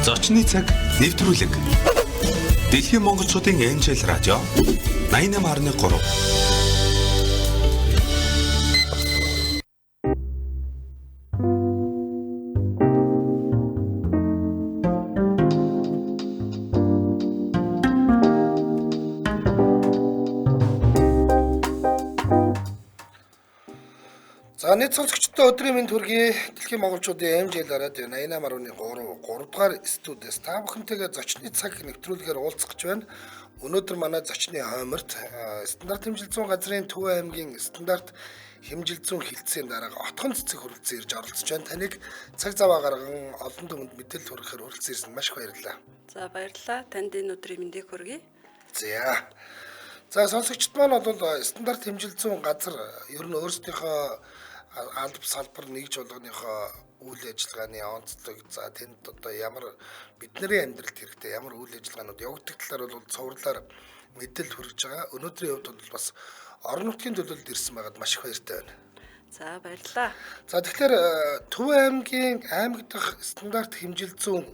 Зочны цаг нэвтрүүлэг. Дэлхийн монголчуудын Angel радио 88.3. За нийт сонсогчдод өдрийн мэнд хүргэе. Дэлхийн монголчуудын MJL радио 88.3 3 дугаар студиэс та бүхэнтэйгээ зочны цаг нэвтрүүлгээр уулзах гэж байна. Өнөөдөр манай зочны хойморт стандарт хэмжил зүйн газрын Төв аймгийн стандарт хэмжил зүйн хилцээний дарга Отгон цэцэг хүрэлцэн ирж оролцож байна. Таныг цаг зав гарган олон түмэнд мэдээлэл хүргэхээр хүрэлцэн ирсэнд маш их баярлалаа. За баярлалаа. Танд энэ өдрийн мэндийг хүргэе. За. За сонсогчд маань бол стандарт хэмжил зүйн газар ер нь өөрсдийнхөө алба салбар нэгж болгоныхоо үйл ажиллагааны онцлог, за тэнд одоо ямар бидний амьдралд хэрэгтэй ямар үйл ажиллагаанууд явагдах талаар бол цувралаар мэдээлэл хүргэж байгаа. Өнөөдрийн хувьд бол бас орон нутгийн төлөөлөлд ирсэн байгаад маш их баяртай байна. За баярлалаа. За тэгэхээр Төв аймгийн аймаг дахь стандарт хэмжил зүйн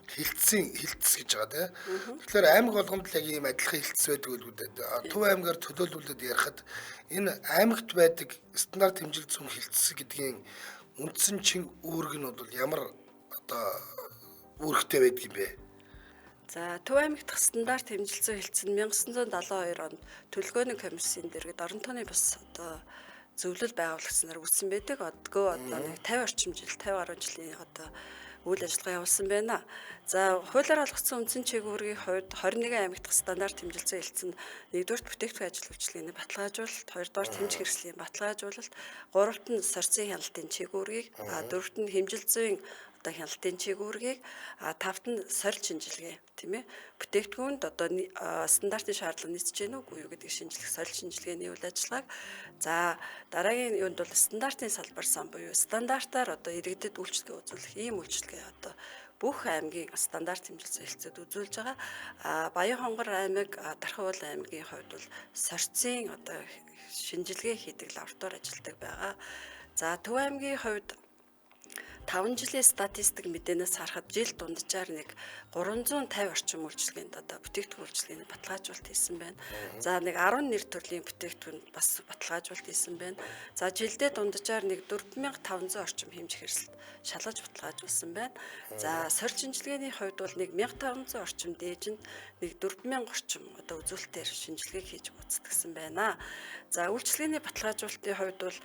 хилцсэн хилцс гэж байгаа тийм. Тэгэхээр аймаг болгонд л яг ийм адилхан хилцс байдаг үлгүй дээ. Төв аймгаар төлөөлүүлээд ярихад энэ аймагт байдаг стандарт хэмжил зүйн хилцс гэдгийн үндсэн чин үүрэг нь бол ямар одоо үүрэгтэй байдаг юм бэ? За Төв аймаг дахь стандарт хэмжил зүйн хилцс нь 1972 онд төлөвлөгөөний комиссийн дэргэд орон тооны бус одоо зөвлөл байгуулагдсанаар үүссэн байдаг. Одгөө одоо нэг 50 орчим жил, 50 гаруй жилийн одоо үйл ажиллагаа явуулсан байна. За хуулиар олгоцсон үндсэн чиг үүргийн хувьд 21 аймаг дахь стандарт хэмжил зүйн хилцс нь нэгдүгээрт бүтээгдэхүүн ажил үйлчилгээний баталгаажуулалт, хоёрдугаарт хэмжих хэрэгслийн баталгаажуулалт, гуравт нь сорьцын хяналтын чиг үүргийг, дөрөвт нь хэмжил зүйн одоо хяналтын чиг үүргийг, тавт нь сорилт шинжилгээ, тийм ээ. Бүтээгдэхүүнд одоо стандартын шаардлага нийцэж гэнэ үгүй юу гэдэг шинжлэх сорилт шинжилгээний үйл ажиллагааг, за дараагийн юунд бол стандартын салбар сан буюу стандартаар одоо иргэдэд үйлчилгээ үзүүлэх ийм үйлчилгээ одоо бүх аймгийн стандарт хэмжил зүйн хэлцээд үзүүлж байгаа. Баян-Хонгор аймаг, Дархануул аймгийн хувьд бол сорьцын одоо шинжилгээ хийдэг лаборатори ажилладаг байгаа. За Төв аймгийн хувьд 5 жилийн статистик мэдээнээс харахад жил дунджаар нэг 350 орчим үйлчилгээнд одоо бүтээгдэхүүн үйлчилгээний баталгаажуулалт хийсэн байна. За нэг 10 нэр төрлийн бүтээгдэхүүнд бас баталгаажуулалт хийсэн байна. За жилдээ дунджаар нэг 4500 орчим хэмжих хэрэгсэлд шалгаж баталгаажуулсан байна. За сорилт шинжилгээний хувьд бол нэг 1500 орчим дээжинд нэг 4000 орчим одоо үзүүлэлтээр шинжилгээг хийж гүйцэтгэсэн байна. За үйлчилгээний баталгаажуулалтын хувьд бол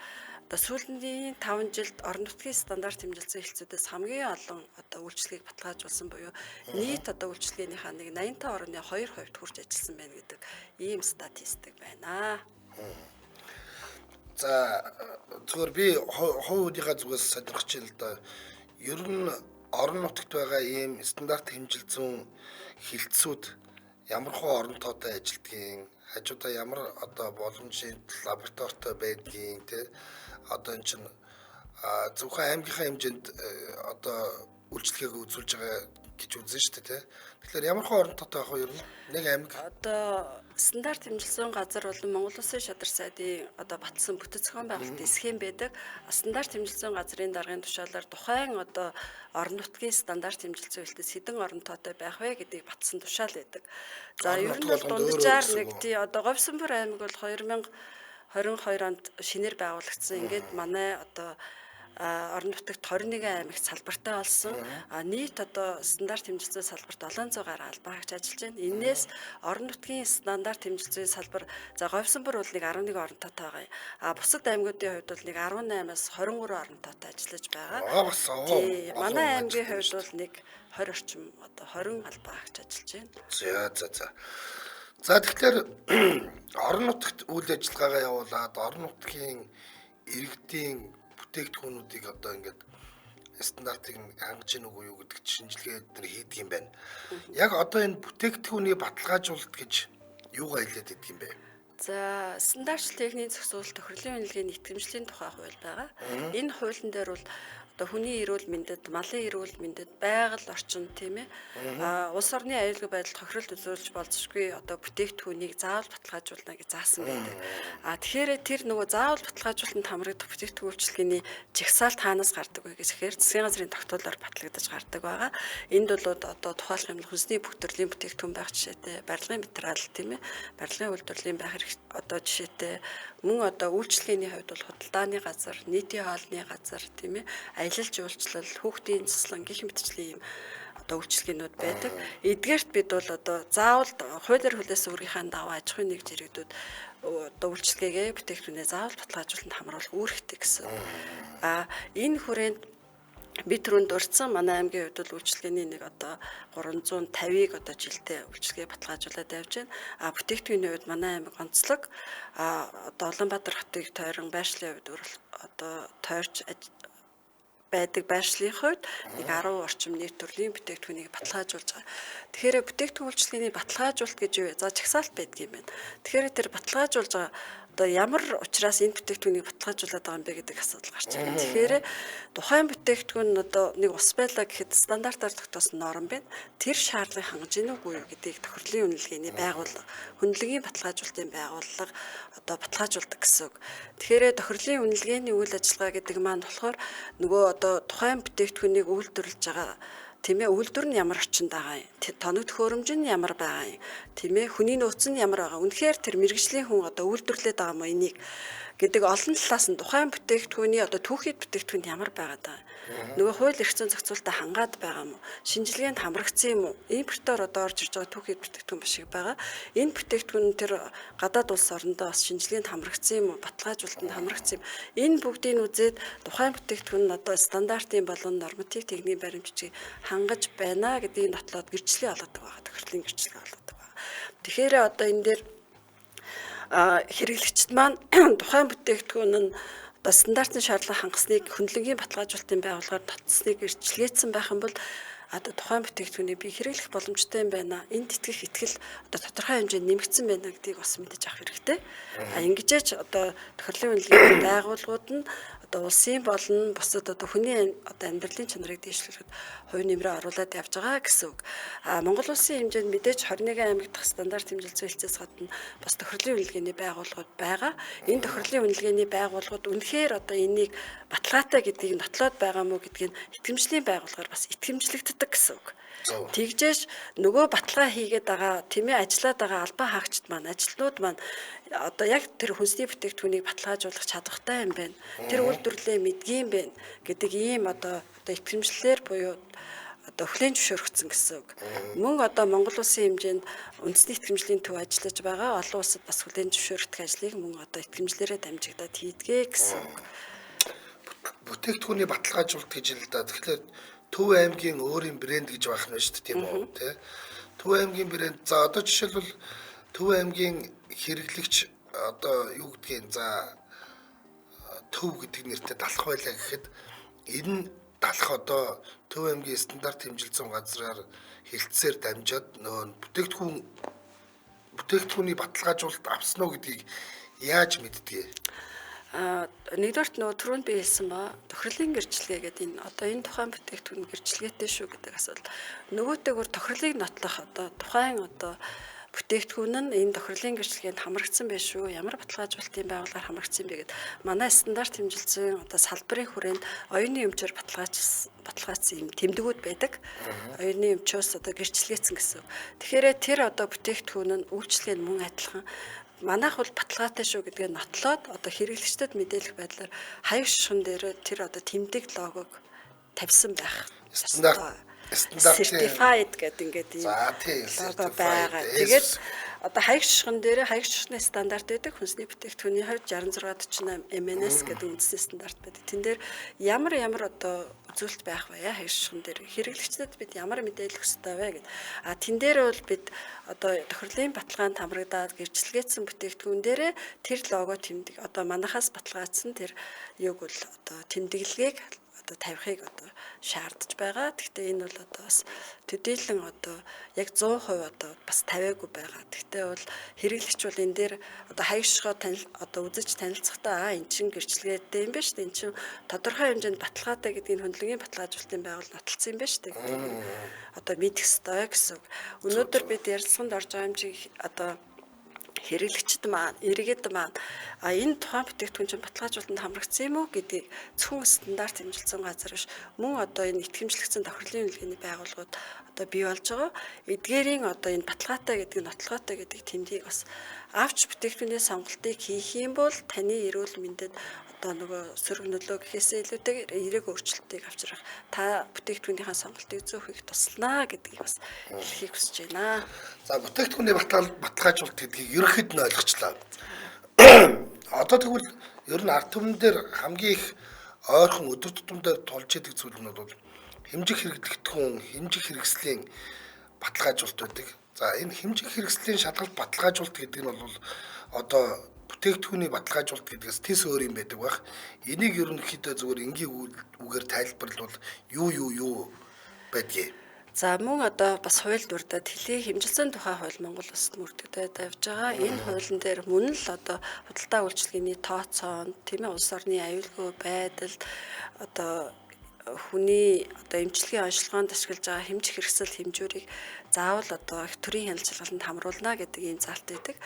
одоо сүүлийн 5 жилд орон нутгийн стандарт хэмжил зүйн хэлцүүдээс хамгийн олон одоо үйлчилгээг баталгаажуулсан буюу нийт одоо үйлчилгээнийхаа нэг 85.2% хүрч ажилласан байна гэдэг ийм статистик байна. За зөвхөн би хувь хүнийхээ зүгээс сонирхож байна л да. Ер нь орон нутагт байгаа ийм стандарт хэмжил зүйн хэлцүүд ямар хуу орон тоотой ажилтгийн, хажуудаа ямар одоо боломжийн лабораторитой байдгийн, тэ одоо энэ чинь зөвхөн аймгийнхаа хэмжээнд одоо үйлчилгээг үзүүлж байгаа гэж үзэн шүү дээ, тэ. Тэгэхээр ямар хуу орон тоотой байх вэ ер нь нэг аймаг? Одоо стандарт хэмжил зүйн газар болон Монгол Улсын шадар сайдын одоо баталсан бүтэц зохион байгуулалтын схем байдаг. Стандарт хэмжил зүйн газрын даргын тушаалаар тухайн одоо орон нутгийн стандарт хэмжил зүйн хэлтэс хэдэн орон тоотой байх вэ гэдгийг баталсан тушаал байдаг. За ер нь бол дунджаар нэг тий одоо Говьсанбар аймаг бол 2022 онд шинээр байгуулагдсан. Ингээд манай одоо орон нутагт 21 аймагт салбартай болсон. Нийт одоо стандарт хэмжил зүйн салбарт 700 гаруй албан хаагч ажиллаж байна. Энээс орон нутгийн стандарт хэмжил зүйн салбар за Говьсанбар бол нэг 11 орон тоотой байгаа юм. Бусад аймагуудын хувьд бол нэг 18-аас 23 орон тоотой ажиллаж байгаа. Манай аймгийн хувьд бол нэг 20 орчим одоо 20 албан хаагч ажиллаж байна. За за за. За тэгэхээр орон нутагт үйл ажиллагаагаа явуулаад орон нутгийн иргэдийн бүтээгдэхүүнүүдийг одоо ингээд стандартыг хангаж гин үгүй юу гэдэг шинжилгээ эдгээр хийдэг юм байна. Яг одоо энэ бүтээгдэхүүний баталгаажуулалт гэж юугаа хэлээд идэх юм бэ? За стандартчлал техникийн зохицуулалт тохирлын үнэлгээний итгэмжлийн тухай хууль байгаа. Энэ хуулийн дээр бол Одоо хүний эрүүл мэндэд, малын эрүүл мэндэд, байгаль орчин тийм ээ. Улс орны аюулгүй байдалд тохиролт үзүүлж болзошгүй одоо бүтээгдэхүүнийг заавал баталгаажуулна гэж заасан байдаг. Тэгэхээр тэр нөгөө заавал баталгаажуулалтанд хамрагдах бүтээгдэхүүн үйлчилгээний жагсаалт хаанаас гардаг вэ гэхээр засгийн газрын тогтоолоор батлагдаж гардаг байгаа. Энд бол одоо тухайлах юм хүнсний бүх төрлийн бүтээгдэхүүн байх жишээтэй, барилгын материал тийм ээ, барилгын үйлдвэрлэлийн байх хэрэг одоо жишээтэй, мөн одоо үйлчилгээний хувьд бол худалдааны газар, нийтийн хоолны газар тийм ээ, аялал жуулчлал, хүүхдийн цэцлэн гэх мэтчлийн юм одоо үйлчилгээнүүд байдаг. Эдгээрт бид бол одоо заавал хуулиар хүлээсэн үүргийнхаа дагуу аж ахуйн нэгж иргэдүүд одоо үйлчилгээгээ бүтээгдэхүүнээ заавал баталгаажуулалтанд хамруулах үүрэгтэй гэсэн. Энэ хүрээнд би түрүүнд дурдсан манай аймгийн хувьд бол үйлчилгээний нэг одоо 350-ыг одоо жилдээ үйлчилгээ баталгаажуулаад явж байна. Бүтээгдэхүүний хувьд манай аймаг онцлог одоо Улаанбаатар хотыг тойрон байршлын хувьд одоо тойрч байдаг байршлын хувьд нэг 10 орчим нийт төрлийн бүтээгдэхүүнийг баталгаажуулж байгаа. Тэгэхээр бүтээгдэхүүн үйлчилгээний баталгаажуулалт гэж юу вэ? За жагсаалт байдаг юм байна. Тэгэхээр тэр баталгаажуулж байгаа одоо ямар учраас энэ бүтээгдэхүүнийг баталгаажуулаад байгаа юм бэ гэдэг асуудал гарч ирнэ. Тэгэхээр тухайн бүтээгдэхүүн нь одоо нэг ус байлаа гэхэд стандартаар тогтоосон норм байна. Тэр шаардлагыг хангаж гинэ үгүй юу гэдгийг тохирлын үнэлгээний байгууллага, хөндлөгийн баталгаажуулалтын байгууллага одоо баталгаажуулдаг гэсэн үг. Тэгэхээр тохирлын үнэлгээний үйл ажиллагаа гэдэг маань болохоор нөгөө одоо тухайн бүтээгдэхүүнийг үйлдвэрлэж байгаа тийм ээ, үйлдвэр нь ямар орчинд байгаа юм, тоног төхөөрөмж нь ямар байгаа юм, тийм ээ, хүний нөөц нь ямар байгаа. Үнэхээр тэр мэргэжлийн хүн одоо үйлдвэрлээд байгаа юм энийг гэдэг олон талаас нь тухайн бүтээгдэхүүний одоо түүхийд бүтээгдэхүүн ямар байгаад байгаа. Нөгөө хууль эрх зүйн зохицуултаа хангаад байгаа юм уу? Шинжилгээнд хамрагдсан юм уу? Импортоор одоо орж ирж байгаа түүхийд бүтээгдэхүүн маш их байгаа. Энэ бүтээгдэхүүн тэр гадаад улс орондоо бас шинжилгээнд хамрагдсан юм уу? Баталгаажуулалтанд хамрагдсан юм. Энэ бүгдийг үзээд тухайн бүтээгдэхүүн нь одоо стандартын болон норматив техникийн баримт бичгийг хангаж байна гэдгийг нотлоод гэрчлэгээ олгодог байгаа. Тохирлын гэрчлэгээ олгодог байгаа. Тэгэхээр одоо энэ дээр хэрэглэгчд маань тухайн бүтээгдэхүүн нь одоо стандартын шаардлага хангасныг хөндлөнгийн баталгаажуулалтын байгууллагаар татсныг эрчлгээдсэн байх юм бол одоо тухайн бүтээгдэхүүнийг би хэрэглэх боломжтой юм байна. Энд итгэх итгэл одоо тодорхой хэмжээнд нэмэгдсэн байна гэдгийг бас мэдэж авах хэрэгтэй. Ингэжээч одоо тохирлын үнэлгээний байгууллагууд нь одоо улсын болон бусад одоо хүний одоо амьдралын чанарыг дээшлүүлэхэд хувь нэмрээ оруулаад явж байгаа гэсэн үг. Монгол улсын хэмжээнд мэдээж 21 аймаг дахь стандарт хэмжилт хэлцээс гадна бас тохирлын үнэлгээний байгууллагууд байгаа. Энэ тохирлын үнэлгээний байгууллагууд үнэхээр одоо энийг баталгаатай гэдгийг нотлоод байгаа мó гэдгийг итгэмжлийн байгууллагаар бас итгэмжлэгддэг гэсэн үг. Тэгжээж нөгөө баталгаа хийгээд байгаа тийм ээ, ажиллаад байгаа албан хаагчид маань, ажилтнууд маань одоо яг тэр хүнсний бүтээгдэхүүнийг баталгаажуулах чадвартай юм байна. Тэр үйлдвэрлэлээ мэдгийм байна гэдэг ийм одоо итгэмжлэлээр буюу одоо хүлээн зөвшөөрөгдсөн гэсэн үг. Мөн одоо Монгол улсын хэмжээнд үндэсний итгэмжлийн төв ажиллаж байгаа. Олон улсад бас хүлээн зөвшөөрөгдөх ажлыг мөн одоо итгэмжлэрээ дамжигдаад хийдгээ гэсэн үг. Бүтээгдэхүүний баталгаажуулалт гэж л да. Тэгэхээр Төв аймгийн өөрийн брэнд гэж байх нь шүү дээ, тийм үү? Тэ. Төв аймгийн брэнд. За одоо жишээлбэл Төв аймгийн хэрэглэгч одоо юу гэдгийг за төв гэдэг нэртэй далах байлаа гэхэд энэ далах одоо Төв аймгийн стандарт хэмжилт зүйн газраар хэлтсээр дамжаад нөгөө бүтээгдэхүүний баталгаажуулалт авсан уу гэдгийг яаж мэддэг? Нэгдүгээрт нөгөө түрүүнд би хэлсэн ба тохирлын гэрчлэгээ гэдэг энэ одоо энэ тухайн бүтээгдэхүүн гэрчлэгээтэй шүү гэдэг асуудал. Нөгөөтэйгүр тохирлыг нотлох одоо тухайн одоо бүтээгдэхүүн нь энэ тохирлын гэрчлэгээнд хамрагдсан байх шүү. Ямар баталгаажуулалтын байгууллагаар хамрагдсан бэ гэд манай стандарт хэмжилтийн одоо салбарын хүрээнд оюуны өмчөөр баталгаажсан юм тэмдгүүд байдаг. Оюуны өмчөөс одоо гэрчлэгээцэн гэсэн. Тэгэхээр тэр одоо бүтээгдэхүүн нь үйлчлэг нь мөн адилхан манайх бол баталгаатай шүү гэдгээ нотлоод одоо хэрэглэгчдэд мэдээлэх байдлаар хаяг шишгэн дээр тэр одоо тэмдэг логог тавьсан байх. Стандарт certified гэдэг ингээд ийм лого байгаа. Тэгээд одоо хаяг шишгэн дээр хаяг шишгний стандарт байдаг. Хүнсний бүтээгдэхүүний хувьд 6648 MNS гэдэг үндэсний стандарт байдаг. Тэн дээр ямар ямар одоо үзүүлэлт байх вэ? Хаяг шишгэн дээр хэрэглэгчдэд бид ямар мэдээлэл өгөх ёстой вэ гэд. А тэн дээр бол бид одоо тохирлын баталгаанд хамрагдаад гэрчлэгээдсэн бүтээгдэхүүн дээрээ тэр лого тэмдэг одоо манахаас баталгаажсан тэр юуг бол одоо тэмдэглэгийг одоо тавихыг одоо шаардж байгаа. Гэхдээ энэ бол одоо бас төдийлөн одоо яг 100% одоо бас тавиагүй байгаа. Гэхдээ бол хэрэглэгч бол энэ дээр одоо хаягшгаа танил одоо үзэж танилцахдаа эн чин гэрчлэгээтэй юм байна шүү дээ. Эн чин тодорхой хэмжээнд баталгаатай гэдгийг хөндлөнгийн баталгаажуулалтын байгууллага нотолсон юм байна шүү дээ гэдгийг одоо мэдэх ёстой гэсэн үг. Өнөөдөр бид ярилцлаганд орж байгаа юм чи одоо хэрэглэгчд маань, иргэд маань энэ тухайн бүтээгдэхүүн чинь баталгаажуулалтанд хамрагдсан юм уу гэдгийг зөвхөн стандарт хэмжилсэн газар биш, мөн одоо энэ итгэмжлэгдсэн тохирлын үнэлгээний байгууллагууд одоо бий болж байгаа. Эдгээрийн одоо энэ баталгаатай гэдэг нь нотлогоотой гэдэг тэмдгийг бас авч бүтээгдэхүүний сонголтыг хийх юм бол таны эрүүл мэндэд одоо нөгөө сөрөг нөлөө гэхээсээ илүүтэйгээр эерэг өөрчлөлтийг авчрах та бүтээгдэхүүнийхээ сонголтыг зөв хийх туслана гэдгийг бас хэлхийг хүсэж байна. За, бүтээгдэхүүний баталгаажуулалт гэдгийг ерөнхийд нь ойлгочлаа. Одоо тэгвэл ер нь ард түмэн дээр хамгийн их ойрхон өдөр тутамдаа тулж идэг зүйл нь бол хэмжих хэрэглэгдэхүүн, хэмжих хэрэгслийн баталгаажуулалт байдаг. За, энэ хэмжих хэрэгслийн шалгалт баталгаажуулалт гэдэг нь бол одоо бүтээгдэхүүний баталгаажуулалт гэдгээс тэс өөр юм байдаг байх. Энийг ерөнхийдөө зүгээр энгийн үгээр тайлбарлавал юу юу юу байдгийг. За, мөн одоо бас хууль дурдаад хэлий хэмжилсэн тухай хууль Монгол улсад мөрдөгдөд явж байгаа. Энэ хуулийн дээр мөн л одоо худалдаа үйлчилгээний тооцоонд, тийм ээ, улс орны аюулгүй байдалд одоо хүний одоо эмчилгээний онцлогоонд ашиглаж байгаа хэмжих хэрэгсэл хэмжүүрийг заавал одоо их төрийн хяналт шалгалтанд хамруулна гэдэг ийм заалт байдаг.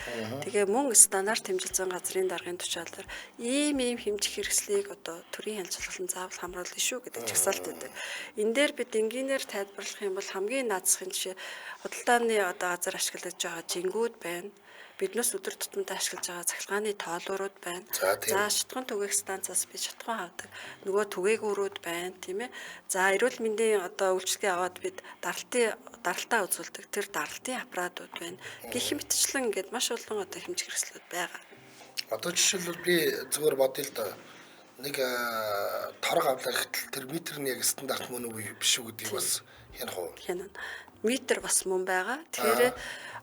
Тэгээ мөн стандарт хэмжилсэн газрын даргын тушаалаар ийм ийм хэмжих хэрэгслийг одоо төрийн хяналт шалгалтанд заавал хамруулна шүү гэдэг жагсаалт байдаг. Энэ дээр бид энгийнээр тайлбарлах юм бол хамгийн наад захын жишээ худалдааны одоо газар ашиглаж байгаа жингүүд байна. Биднээс өдөр тутамдаа ашиглаж байгаа цахилгааны тоолуурууд байна. За, шатхан түгээх станцаас би шатхан авдаг. Нөгөө түгээгүүрүүд байна, тийм ээ. За, эрүүл мэндийн одоо үйлчилгээ аваад бид даралтаа үзүүлдэг. Тэр даралтын аппаратууд байна. Гэх мэтчлэн ингээд маш олон одоо хэмжих хэрэгслүүд байгаа. Одоо жишээлбэл би зүгээр бодъё л доо. Нэг торог авлаа гэтэл тэр метр нь яг стандарт мөн үү биш үү гэдгийг бас хянах уу? Хянана. Метр бас мөн байгаа. Тэгэхээр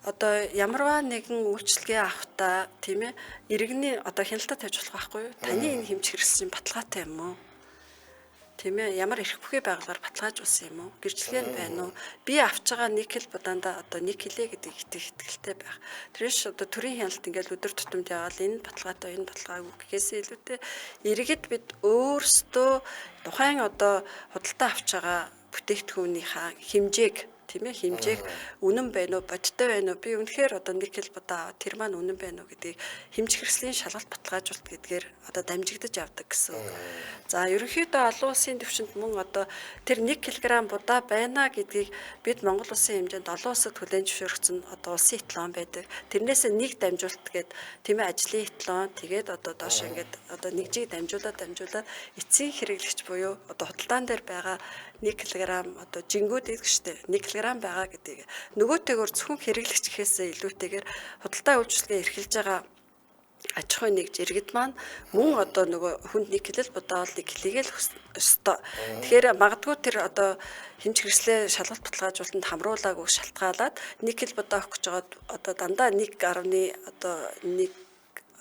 одоо ямарваа нэгэн үйлчилгээ авахдаа, тийм ээ, иргэний одоо хяналтаа тавьж болох байхгүй юу? Таны энэ хэмжих хэрэгсэл чинь баталгаатай юм уу? Тийм ээ, ямар эрх бүхий байгууллагаар баталгаажуулсан юм уу? Гэрчлэгээ нь байна уу? Би авч байгаа 1 кг будаанда одоо 1 кг гэдэг ихтэй итгэлтэй байх. Тэрээс одоо төрийн хяналт ингээл өдөр тутамд яваал энэ баталгаатай, энэ баталгаагүй гэхээсээ илүүтэй иргэд бид өөрсдөө тухайн одоо худалдаа авч байгаа бүтээгдэхүүнийхаа хэмжээг, тийм ээ, хэмжээг үнэн байна уу, бодиттой байна уу? Би үнэхээр одоо 1 кг будаа тэр маань үнэн байна уу гэдгийг хэмжих хэрэгслийн шалгалт баталгаажуулалт гэдгээр одоо дамжигдаж явдаг гэсэн үг. За, ерөнхийдөө олон улсын түвшинд мөн одоо тэр 1 кг будаа байна гэдгийг бид Монгол улсын хэмжээнд олон улсад хүлээн зөвшөөрөгдсөн одоо улсын эталон байдаг. Тэрнээсээ нэг дамжуулалт гээд, тийм ээ, ажлын эталон тэгээд одоо доош ингээд одоо нэгжийг дамжуулаад эцсийн хэрэглэгч буюу одоо худалдаан дээр байгаа 1 кг одоо жингүүд гэдэг штэ 1 кг байгаа гэдгийг нөгөөтэйгөр зөвхөн хэрэглэгч гэхээсээ илүүтэйгээр худалдаа үйлчилгээ эрхэлж байгаа аж ахуйн нэгж иргэд маань мөн одоо нөгөө хүнд 1 кг будаа бол 1 кг л өстой. Тэгэхээр магадгүй тэр одоо хэмжих хэрэгслээ шалгалт баталгаажуулалтанд хамруулаагүй шалтгаалаад 1 кг будаа өгөх гэж байгаад одоо дандаа 1.1 одоо 1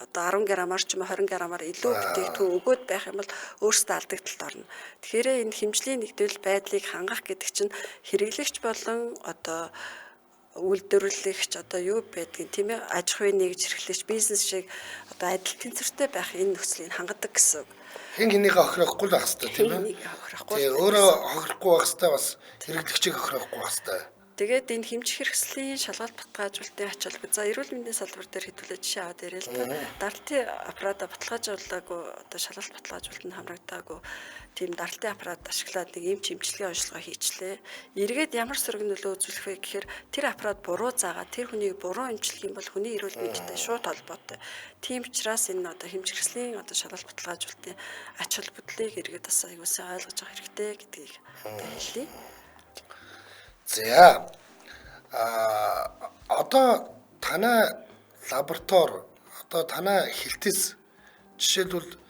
одоо 10 грамаар ч юм уу 20 грамаар илүү бүтээгдэхүүн өгөөд байх юм бол өөрсдөө алдагдлалд орно. Тэгэхээр энэ хэмжлийн нэгдвэл байдлыг хангах гэдэг чинь хэрэглэгч болон одоо үйлдвэрлэгч одоо юу байдгийг, тийм ээ, аж ахуйн нэгж эрхлэгч бизнес шиг одоо адил тэнцвэртэй байх энэ нөхцөлийг хангадаг гэсэн үг. Хэн хэнийгээ хохирохгүй л байх хэрэгтэй, тийм ээ. Тийм, өөрөө хохирохгүй байх хэрэгтэй, бас хэрэглэгчийг хохирохгүй байх хэрэгтэй. Тэгээд энэ хэмжих хэрэгслийн шалгалт баталгаажуулалтын ач холбогдол. За, эрүүл мэндийн салбар дээр хэдүүлээ жишээ аваад ирээ л да. Даралтын аппарата баталгаажуулаагүй, одоо шалгалт баталгаажуулалтанд хамрагдаагүй тийм даралтын аппарат ашиглаад нэг эмч эмчилгээ онцлогоо хийчлээ. Эргээд ямар сөрөг нөлөө үзүүлэх вэ гэхээр тэр аппарат буруу заагаад тэр хүнийг буруу эмчлэх юм бол хүний эрүүл мэндтэй шууд холбоотой. Тийм учраас энэ одоо хэмжих хэрэгслийн одоо шалгалт баталгаажуулалтын ач холбогдлыг эргээд бас аягүй сайн ойлгож авах хэрэгтэй гэдгийг одоо хэлье. За, одоо танай лаборатори, одоо танай хэлтэс жишээлбэл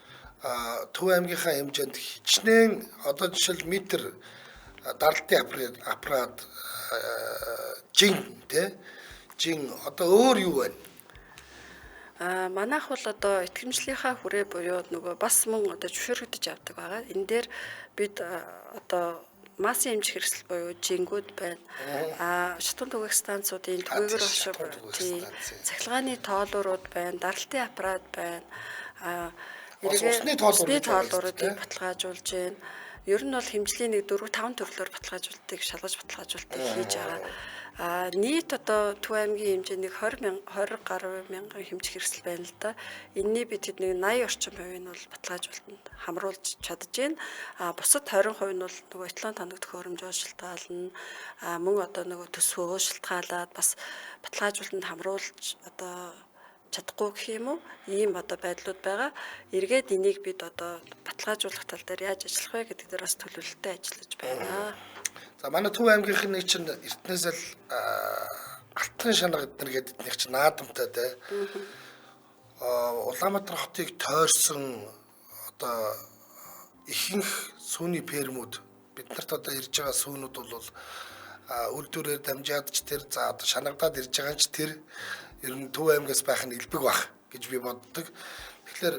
Төв аймгийнхаа хэмжээнд хичнээн одоо жишээл метр, даралтын аппарат, жин тий, жин одоо өөр юу байна? Манайх бол одоо итгэмжлийнхаа хүрээ буюу нөгөө бас мөн одоо зөвшөөрөгдөж явдаг байгаа. Энэ дээр Бид одоо массын хэмжих хэрэгсэл буюу жингүүд байна. Шатун түгээх станцуудын түгээгэр хошив, цахилгааны тоолуурууд байна, даралтын аппарат байна. Эргээ усны тоолууруудыг баталгаажуулж байна. Ер нь бол хэмжлийн нэг 4-5 төрлөөр баталгаажуулалтыг шалгаж баталгаажуулалтыг хийж байгаа. Нийт одоо Төв аймгийн хэмжээ нэг 20 гаруй мянган хэмжих хэрэгсэл байна л да. Энэний бид хэд нэг 80 орчим хувийг нь бол баталгаажуулалтанд хамруулж чадаж байна. Бусад 20% нь бол нөгөө эталон тоног төхөөрөмжөөр шалтгаална. Мөн одоо нөгөө төсвөө шалтгаалаад бас баталгаажуулалтанд хамруулж одоо чадахгүй гэх юм уу? Ийм одоо байдлууд байгаа. Эргээд энийг бид одоо баталгаажуулах тал дээр яаж ажиллах вэ гэдэг дээр бас төлөвлөлтөй ажиллаж байна. За манай Төв аймгийнх нь чинь эртнээс л алтан шанаг эднэр гэдэг эднийх чинь наадамтай те. Улаанбаатар хотыг тойрсон одоо ихэнх сүүний фермүүд биднэрт одоо ирж байгаа сүүнүүд бол үйлдвэрээр дамжаад ч тэр за одоо шанагдаад ирж байгаа ч тэр ер нь Төв аймгаас байх нь элбэг байх гэж би боддог. Тэгэхээр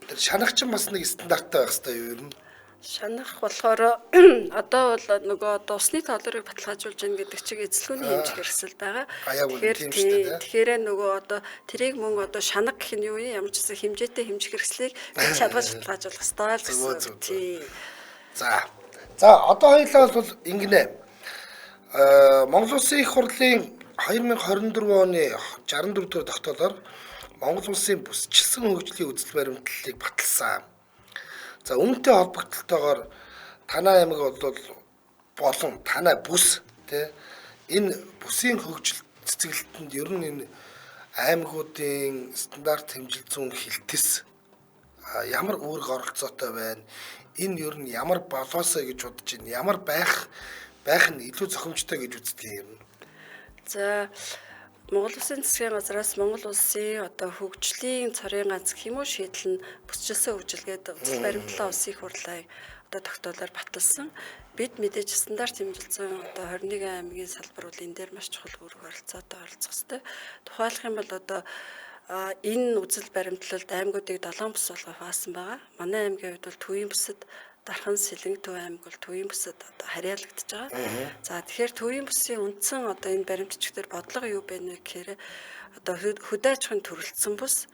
тэр шанах чинь бас нэг стандарттай байх хэрэгтэй юу ер нь? Шанах болохоор одоо бол нөгөө одоо усны тоолрыг баталгаажуулж гин гэдэг чиг эзлэгүүний хэмжих хэрэгсэл байгаа. Тэгэхээр тэгэхээр нөгөө одоо тэрийг мөн одоо шанаг гэх нь юу юм? Ямар ч гэсэн хэмжээтэй хэмжих хэрэгслийг бид шалгаж баталгаажуулах хэрэгтэй л гэсэн. Тий. За. За одоо хоёулаа бол ингэнэ. Монгол Улсын их хурлын 2024 оны 64 дугаар тогтоолоор Монгол Улсын бүсчилсэн хөгжлийн үзэл баримтлалыг баталсан. За үүнтэй холбогдлолтойгоор танай аймаг бол болон танай бүс тий энэ бүсийн хөгжил цэцэглэлтэнд ер нь энэ аймагуудын стандарт хэмжил зүүн хилтэс ямар үүрэг оролцоотой байна? Энэ ер нь ямар болоосоо гэж бодож байна? Ямар байх нь илүү зохимжтой гэж үздэг юм? За Монгол Улсын засгийн газраас Монгол Улсын одоо хөгжлийн цорын ганц гэх юм уу шийдэл нь бүсчилсэн хөгжил гэдэг үзэл баримтлалаа улсын их хурлын одоо тогтоолоор баталсан. Бид мэдээж стандарт хэмжилсэн одоо 21 аймгийн салбар бол энэ дээр маш чухал үүрэг оролцоотой оролцох ёстой. Тухайлах юм бол одоо энэ үзэл баримтлалд аймагуудыг 7 бүс болгоо хуваасан байгаа. Манай аймгийн хувьд бол Төвийн бүсэд Дархан, Сэлэнг, Төв аймаг бол Төвийн бүсэд одоо харьяалагдаж байгаа. За тэгэхээр Төвийн бүсийн үндсэн одоо энэ баримтчиг дээр бодлого юу байна вэ гэхээр одоо хөдөө аж ахуйн төрөлцсөн бүс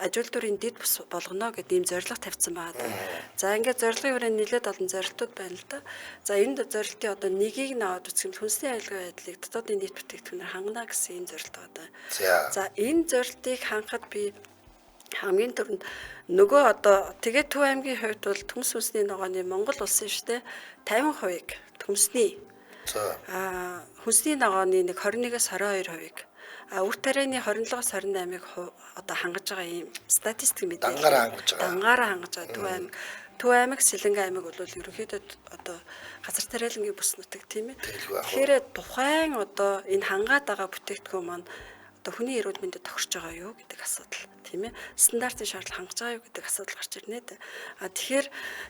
аж үйлдвэрийн дэд бүс болгоно гэдэг ийм зорилго тавьсан байгаа. За ингээд зорилгын хүрээнд нэлээд олон зорилтууд байна л да. За энэ зорилтын одоо нэгийг нь аваад үзэх юм хүнсний аюулгүй байдлыг дотоодын нийт бүтээгдэхүүнээр хангана гэсэн ийм зорилт байгаа. За энэ зорилтыг хангахад би хамгийн түрүүнд нөгөө одоо тэгээд Төв аймгийн хувьд бол төмс хүнсний ногооны Монгол улсын штэ 50%-ыг төмсний хүнсний ногооны нэг 21-ээс 22%-ыг үр тарианы 27-оос 28-ыг одоо хангаж байгаа ийм статистик мэдээлэл. Дангаараа хангаж байгаа. Дангаараа хангаж байгаа. Төв аймаг, Сэлэнгэ аймаг бол ерөнхийдөө одоо газар тариалангийн бүс нутаг тийм ээ. Тэгэхээр тухайн одоо энэ хангаад байгаа бүтээгдэхүүн маань одоо хүний эрүүл мэндэд тохирч байгаа юу гэдэг асуудал тийм ээ. Стандартын шаардлага хангаж байгаа юу гэдэг асуудал гарч ирнэ дээ. Тэгэхээр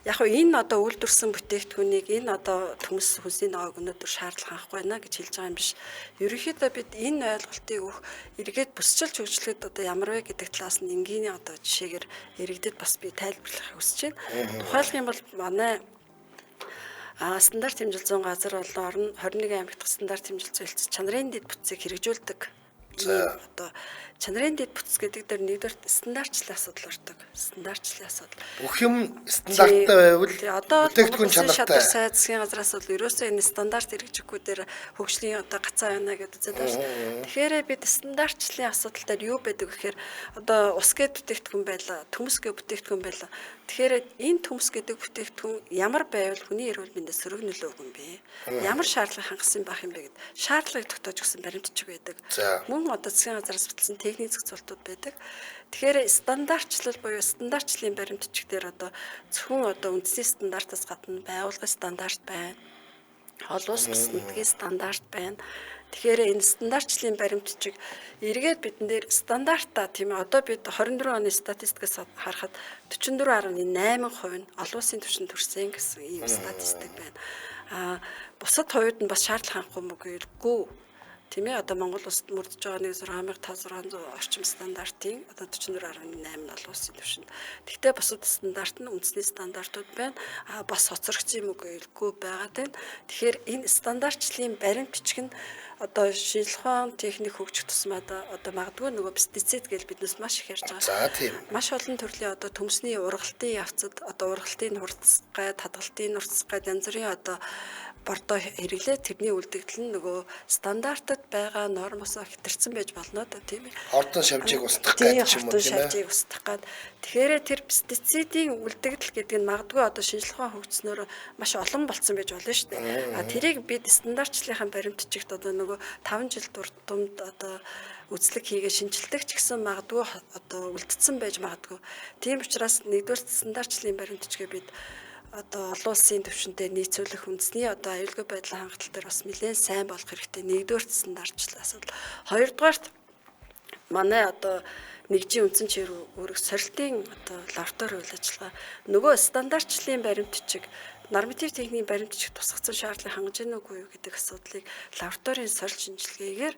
яг хөө энэ одоо үйлдвэрсэн бүтээгдэхүүнийг энэ одоо төмс хүнсний ногоог өнөөдөр шаардлага хангахгүй байна гэж хэлж байгаа юм биш. Ерөнхийдөө бид энэ ойлголтыг өгөх эргээд бүсчилж хөгжлөхөд одоо ямар вэ гэдэг талаас нь энгийн одоо жишээгээр иргэдэд бас би тайлбарлахыг хүсэж байна. Тухайлах юм бол манай стандарт хэмжил зүүн газар болон 21 аймагт стандарт хэмжил зүйн чанарын дэд бүтцийг хэрэгжүүлдэг. Одоо чанарын дэд бүтц гэдэг дээр нэгдүгээр стандартчлалын асуудал ордог. Стандартчлалын асуудал. Бүх юм стандарттай байвал одоо бүтээгдэхүүн чанартай. Сайд засгийн газраас бол ерөөсөө энэ стандарт хэрэгжихгүй дээр хөгжлийн одоо гацаа байна гэдэг үзээд байна шүү. Тэгэхээр бид стандартчлалын асуудал дээр юу байдаг гэхээр одоо ус гээд бүтээгдэхүүн байлаа, төмс гээд бүтээгдэхүүн байлаа. Тэгэхээр энэ төмс гэдэг бүтээгдэхүүн ямар байвал хүний эрүүл мэндэд сөрөг нөлөө өгөн бэ? Ямар шаардлага хангасан байх юм бэ гэд шаардлагыг тогтоож өгсөн баримтчиг байдаг. Мөн одоо засгийн газраас баталсан техник зохицуултууд байдаг. Тэгэхээр стандартчлал буюу стандартчлалын баримтчиг дээр одоо зөвхөн одоо үндэсний стандартаас гадна байгууллагын стандарт байна. Олон улс бүс нутгийн стандарт байна. Тэгэхээр энэ стандартчлалын баримтчиг эргээд бидэн дээр стандартаа тийм ээ одоо бид 24 оны статистикаас харахад 44.8% нь олон улсын түвшинд төрсэн гэсэн ийм статистик байна. Бусад хувьд нь бас шаардлага хангахгүй мөгөөлгүй. Тийм ээ, одоо Монгол улсад мөрдөж байгаа 16500 орчим стандартын одоо 44.8 нь олон улсын түвшинд. Гэхдээ бусад стандарт нь үндэсний стандартууд байна. А бас хоцрогдсон юм үгүй байгаа тань. Тэгэхээр энэ стандартчлалын баримт бичиг нь одоо шинжлэх ухаан техник хөгжих тусмаа одоо магадгүй нөгөө пестицид гэж биднес маш их ярьж байгаа. За тийм. Маш олон төрлийн одоо төмсний ургалтын явцад одоо ургалтын хурц гай, татгалтын нурц гай янз бүрийн одоо бордоо хэрэглээ, тэрний үлдэгдэл нь нөгөө стандартад байгаа нормоос хэтэрсэн байж болно да, тийм ээ. Ордон шавжийг устгах гээд ч юм уу, тийм ээ. Шавжийг устгах гээд. Тэгэхээр тэр пестицидийн үлдэгдэл гэдэг нь магадгүй одоо шинжлэх ухаан хөгжснөөр маш олон болцсон байж болно шүү дээ. А тэрийг бид стандартчлалынхаа баримт бичигт одоо нөгөө 5 жил тутамд одоо үзлэг хийгээ шинжилдэг ч гэсэн магадгүй одоо үлдсэн байж магадгүй. Тийм учраас нэгдүгээр стандартчлалын баримт бичгээ бид одоо олон улсын түвшинтэй нийцүүлэх, үндэсний одоо аюулгүй байдлын хангалтал дээр бас нэлээд сайн болох хэрэгтэй. Нэгдүгээр стандартчлал асуудал. Хоёрдугаарт манай одоо нэгжийн үндсэн чир үүрэг сорилтын одоо лаборатори үйл ажиллагаа нөгөө стандартчлалын баримт бичиг, норматив техникийн баримт бичиг тусгацсан шаардлагыг хангаж гэнэ үгүй юу гэдэг асуудлыг лабораторийн сорилт шинжилгээгээр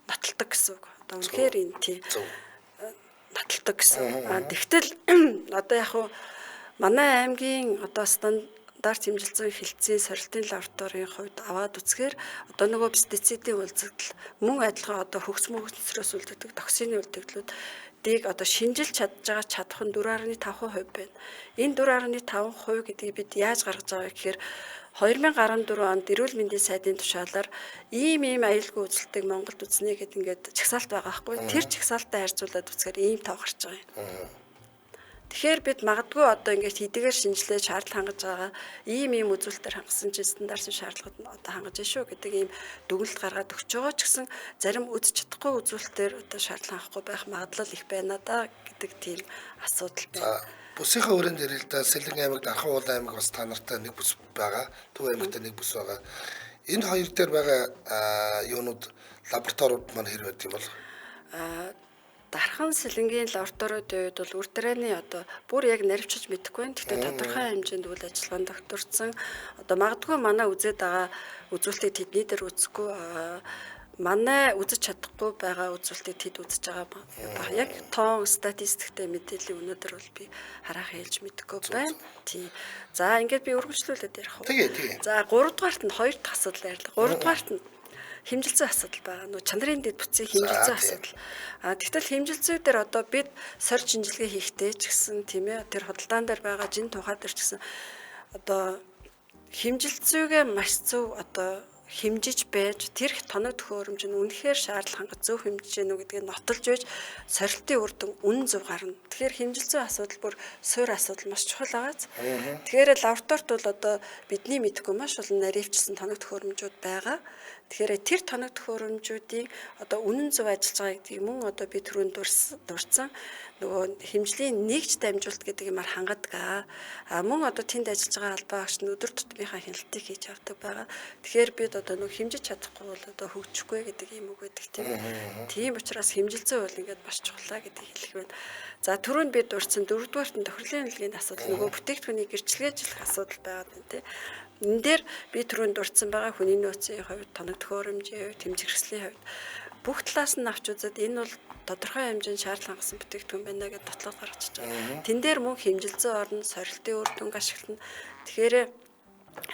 нотолдог гэсэн үг. Одоо үнэхээр энэ тий нотолдог гэсэн. А тэгтэл одоо яг хуу манай аймгийн одоо стандарт хэмжилтийн хэлтсийн сорилтын лабораторийн хувьд аваад үзэхээр одоо нөгөө пестицидийн үлдэгдэл мөн адилхан одоо хөгс мөгсрөөс үлддэг токсины үлдэгдлүүдийг одоо шинжилж чадж байгаа чадах нь 4.5% байна. Энэ 4.5% гэдгийг бид яаж гаргаж байгаа вэ гэхээр 2014 онд эрүүл мэндийн сайдын тушаалаар ийм аюулгүй үзэлтийг Монголд үзнэ гэдэг ингээд чагсаалт байгаа байхгүй. Тэр чагсаалттай харьцуулаад үзэхээр ийм тоо гарч байгаа юм. Тэгэхээр бид магадгүй одоо ингээд хэдийгээр шинжилээ шаардлага хангаж байгаа ийм үзүүлэлтээр хангасан чинь стандартын шаардлагад нь одоо хангаж шүү гэдэг ийм дүгнэлт гаргаад өгч байгаа ч гэсэн зарим үзэж чадахгүй үзүүлэлтээр одоо шаардлага хангахгүй байх магадлал их байна да гэдэг тийм асуудал байна. Бүсийнхээ өрөөнд ирэл да, Сэлэн аймаг, Дархан уул аймаг бас та нартай нэг бүс байгаа. Төв аймагтай нэг бүс байгаа. Энэ хоёр дээр байгаа юунууд лабораториуд маань хэр байд юм бол? Дархан Сэлэнгийн лабораториудын үед бол үр дээрний одоо бүр яг наривчилж мэдэхгүй байна. Гэхдээ тодорхой хэмжээнд үйл ажиллагаанд тогтворцсон. Одоо магадгүй манай үзээд байгаа үзүүлэлтийг тэдний дээр үзэхгүй, манай үзэж чадахгүй байгаа үзүүлэлтийг тэд үзэж байгаа баг. Яг тоон статистиктэй мэдээллийн өнөөдөр бол би хараах хэлж мэдэхгүй байна. Тий. За ингээд би өргөжлүүлээд ярих уу? Тэгээ. За гуравдугаарт нь хоёр дахь асуудал ярьлаа. Гуравдугаарт нь хэмжилтийн асуудал байгаа. Нөө чанарын дэд бүтцийн хэмжилтийн асуудал. А тэгтэл хэмжилтүүд дээр одоо бид сорь шинжилгээ хийхдээ ч гэсэн тийм ээ тэр худалдаан дээр байгаа жин тухай дээр ч гэсэн одоо хэмжилтзүйгээ маш зөв одоо хэмжиж байж тэр тоног төхөөрөмж нь үнэхээр шаардлага хангаж зөв хэмжиж гэнэ үү гэдгийг нотолж байж сорилтын үр дүн үнэн зөв гарна. Тэгэхээр хэмжилтийн асуудал бүр суур асуудал маш чухал байгааз. Тэгэхээр лабораторид бол одоо бидний мэдэхгүй маш олон наривчсан тоног төхөөрөмжүүд байгаа. Тэгэхээр тэр тоног төхөөрөмжүүдийн одоо үнэн зөв ажиллаж байгаа гэдгийг мөн одоо би түрүүнд дурдсан нөгөө хэмжлийн нэгж дамжуулалт гэдэг юмар хангадаг. А мөн одоо тэнд ажиллаж байгаа албан агч нь өдөр тутмынхаа хяналтыг хийж авдаг байгаа. Тэгэхээр бид одоо нөгөө хэмжиж чадахгүй бол одоо хөгжихгүй гэдэг юм үг байдаг тийм ээ. Тийм учраас хэмжилтэн бол ингээд маш чухлаа гэдэг хэлэх байна. За түрүүнд бид дурдсан дөрөвдүгээрт нь тохирлын үнэлгээний асуудал нөгөө бүтээгдэхүүнийг гэрчлэгээжлэх асуудал байгаа юм тийм. Энэ дээр би түрүүнд дурдсан байгаа хүний нөөцийн хувьд, тоног төхөөрөмжийн хувьд, хэмжигэрслийн хувьд бүх талаас нь авч үзээд энэ бол тодорхой хэмжээнд шаардлага хангасан бүтээгдэхүүн байна гэдээ нотлоод гаргачих байгаа. Тэн дээр мөн хэмжилтэн орно, сорилтын үр дүнг ашиглана. Тэгэхээр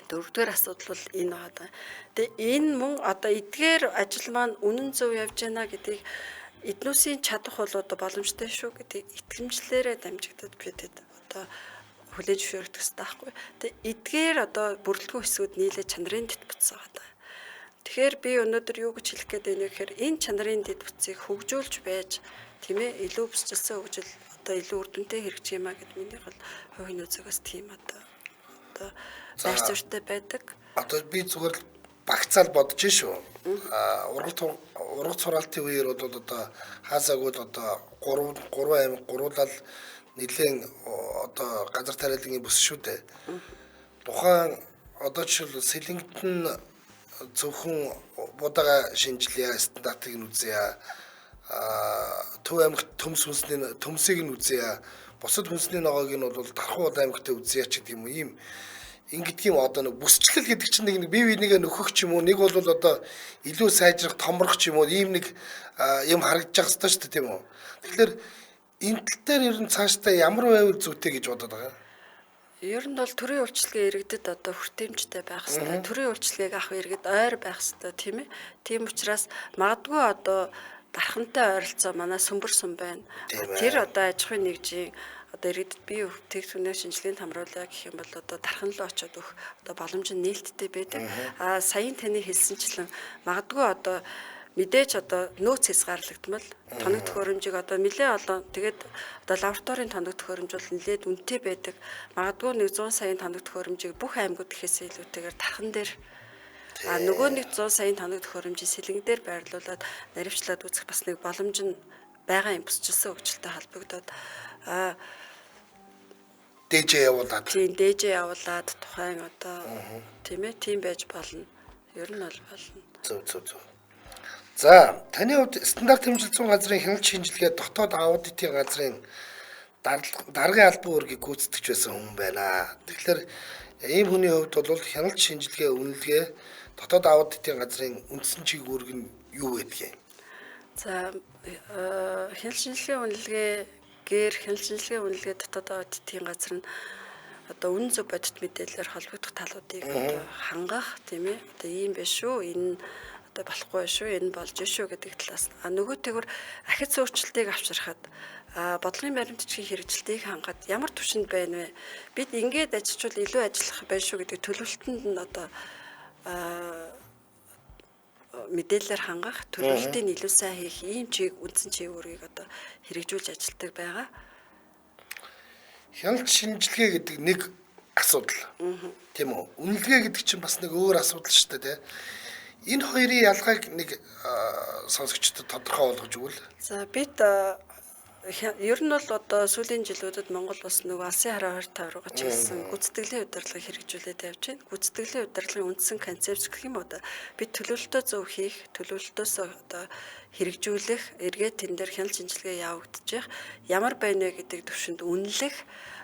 дөрөвдүгээр асуудал бол энэ байгаа. Тэгээ энэ мөн одоо эдгээр ажил маань үнэн зөв явж байна гэдгийг эднүсийн чадах бол одоо боломжтой шүү гэдгийг итгэмжлэрээ дамжигдаад бид одоо хүлээж зөвшөөрөх хэрэгтэй байхгүй. Тэгээ эдгээр одоо бүрэлдэхүүн хэсгүүд нийлээ чанарын дэд бүтц байгаа. Тэгэхээр би өнөөдөр юу гэж хэлэх гээд байна вэ гэхээр энэ чанарын дэд бүтцийг хөгжүүлж байж тийм ээ илүү бүсчилсэн хөгжил одоо илүү үр дүнтэй хэрэгжих юм а гэд миний бол хувийн нөөцөөс тийм одоо байр суурьтай байдаг. Одоо би зүгээр л багцаал бодож шүү. Ургац сураалтын үеэр бол одоо хаасаагүй л одоо 3 аймаг гуруулал нэлээд одоо газар тариалангийн бүс шүү дээ. Тухайн одоо жишээл Сэлэнгт нь зөвхөн будаага шинжилье, стандартыг нь үзье. Төв аймагт төмс хүнсний төмсийг нь үзье. Бусад хүнсний ногоог нь бол Дархан уул аймагт үзье ч гэдэг юм уу ийм Ингэдэг юм одоо нэг бүсчлэл гэдэг чинь нэг бие бинийгээ нөхөх ч юм уу, нэг бол одоо илүү сайжрах, томрох ч юм уу, ийм нэг юм харагдаж байгаа хэвээр шүү дээ, тийм үү? Тэгэхээр энэ тал дээр ер нь цаашдаа ямар байвал зүйтэй гэж бодод байгаа юм? Ер нь бол төрийн үйлчилгээ иргэдэд одоо хүртээмжтэй байх хэрэгтэй. Төрийн үйлчилгээг авах иргэд ойр байх хэрэгтэй, тийм ээ. Тийм учраас магадгүй одоо дархантай ойролцоо манай сүмбэр сүм байна. Тэр одоо аж ахуйн нэгжийн одоо иргэдэд бие бүтээгдэхүүнээ шинжилгээнд хамруулъя гэх юм бол одоо дархан руу очиод өгөх одоо боломж нь нээлттэй байдаг. А саяын таны хэлсэнчлэн магадгүй одоо мэдээж одоо нөөц хязгаарлагдмал тоног төхөөрөмжийг одоо нэлээ олон тэгээд одоо лабораторийн тоног төхөөрөмж бол нэлээд үнэтэй байдаг. Магадгүй 100 саяын тоног төхөөрөмжийг бүх аймагуд гэхээсээ илүүтэйгээр дархан дээр нөгөө нэг 100 саяын тоног төхөөрөмжийг сэлэнг дээр байрлуулад наривчлаад үзэх бас нэг боломж нь байгаа юм бусчилсан хөгжилтэй холбогдоод дээжээ явуулаад тийм дээжээ явуулаад тухайн одоо тийм ээ тийм байж болно. Ер нь бол болно. Зөв зөв зөв. За, таны хувьд стандарт хэмжилт зүйн газрын хяналт шинжилгээ дотоод аудитын газрын даргын албан үүргийг гүйцэтгэж байсан хүн байна. Тэгэхээр ийм хүний хувьд бол хяналт шинжилгээ, үнэлгээ, дотоод аудитын газрын үндсэн чиг үүрэг нь юу гэдгийг? За, хяналт шинжилгээ үнэлгээ гээр хяналт шинжилгээ үнэлгээ дотоод аудитын газар нь одоо үнэн зөв бодит мэдээлэлээр холбогдох талуудыг одоо хангах, тийм ээ. Одоо ийм биш шүү. Энэ одоо болохгүй шүү, энэ болж шүү гэдэг талаас. А нөгөөтэйгүр ахиц өөрчлөлтийг авчрахад бодлогын баримтчгийн хэрэгжилтийг хангад ямар түвшинд байна вэ? Бид ингээд ажиллавал илүү ажиллах байна шүү гэдэг төлөвлөлтөнд нь одоо мэдээлэлээр хангах, төлөвлөлтийг илүү сайн хийх ийм чиг үндсэн чиг үүргийг одоо хэрэгжүүлж ажилладаг байгаа. Хяналт шинжилгээ гэдэг нэг асуудал. Тийм үү? Үнэлгээ гэдэг чинь бас нэг өөр асуудал шүү дээ, тийм. Энэ хоёрын ялгааг нэг сонсогчдод тодорхой болгож өгвөл. За бид ер нь бол одоо сүүлийн жилүүдэд Монгол улс нөгөө алсын хараа 25 руугаа чиглэсэн гүйцэтгэлийн удирдлагыг хэрэгжүүлээд явж байна. Гүйцэтгэлийн удирдлагын үндсэн концепц гэх юм уу да. Бид төлөвлөлтөө зөв хийх, төлөвлөлтөөс одоо хэрэгжүүлэх, эргээд тэн дээр хяналт шинжилгээ явагдчих, ямар байна вэ гэдэг төвшөнд үнэлэх,